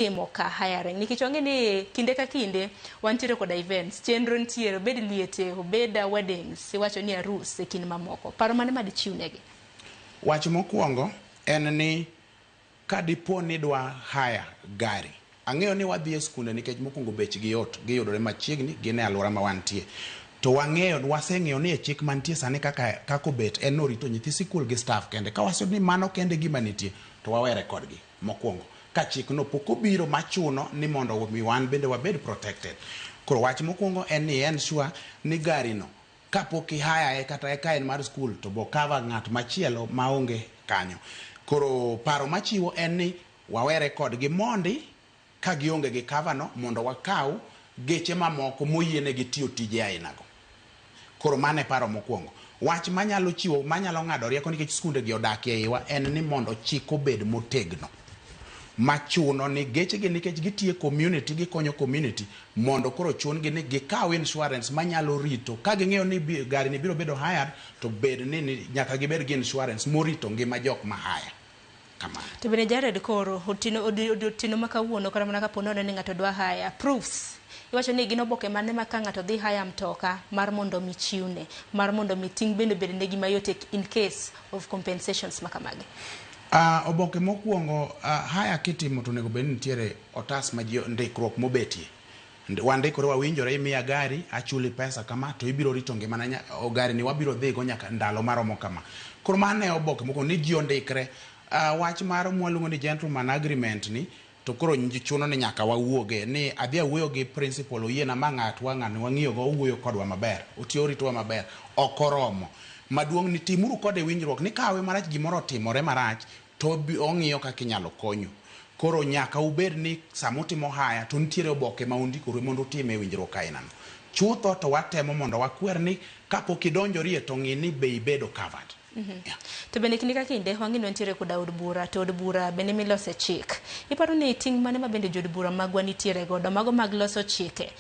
Timo ka hiring nikech wang'e ni kinde ka kinde wantiere koda events, chenro nitiere, obed liete, obed weddings, iwacho ni arus e kind mamoko. Paro mane ma dichiw negi? Wach mokwongo en ni ka dipo ni idwa hire gari, ang'eyo ni wadhi e skunde nikech mokwongo bechgi yot, giyudore machiegni, gin e alwora ma wantie. To wang'eyo, waseng'eyo ni e chik mantie sani kaka, kaka obet en ni orito nyithi sikul gi staff kende. Ka waseyudo ni mano kende e gima nitie, to wawere kodgi. Mokwongo, ka chikno pok obiro machuno ni mondo mi wan bende wabed protected. Koro wach mokwongo en ni ensure ni gari no kapok i-hire kata ka en mar school to bo cover ng'at machielo maonge kanyo. Koro paro machiwo en ni wawere kodgi mondi ka gionge gi cover no mondo wakaw geche mamoko moyienegi tiyo tije ainago. Koro mano e paro mokwongo. Wach manyalo chiwo, manyalo ng'ado rieko nikech skunde gi odak e iwa en ni mondo chik obed motegno. Machuno ni geche gi nikech gitiyo e community, gikonyo community, mondo koro chun gi ni gikaw insurance manyalo rito. Ka ging'eyo ni gari ni biro bedo hired, to bed ni nyaka gibed gi insurance morito ngima jok ma hire. Kamano. To bende Jared koro otieno otieno ma kawuono kata mana kapo nono ni ng'ato dwa hire proofs iwacho ni gin oboke mane ma ka ng'ato dhi hire mtoka mar mondo mi chiwne mar mondo mi ting' bende obed negi mayot in case of compensations ma kamagi. Oboke mokwongo hire kitimo to onego bed ni nitiere otas ma ji ndikruok mobetie. Wandikore wawinjore imiya gari achuli pesa kama to ibiro rito ngimana gari ni wabiro dhigo nyaka ndalo maromo kama. Koro mano e oboke mokwongo ni ji ondikre. Wach mar mwaluongo ni gentleman agreement ni to koro chuno ni nyaka wawuoge ni adhi awuoyo gi principal oyiena ma ng'atwa ng'ani wang'iyo go owuoyo kodwa maber otiyo oritowa maber ok oromo. Maduong' ni timuru kode winjruok ni kawe marach gimoro otimore marach to ong'iyo kaka inyalo konyu. Koro nyaka ubed ni sama utimo hire to nitiere oboke ma undikoru mondo utime winjruok ainano. Chutho to watemo mondo wakwer ni kapok idonjorie to ng'i ni be ibedo covered. Yeah. To bende kinde ka kinde wang'e ni wantiere koda od bura to od bura bende milose chik. Iparo ni ting' mane ma bende jood bura magwa nitiere godo mago mag loso chike?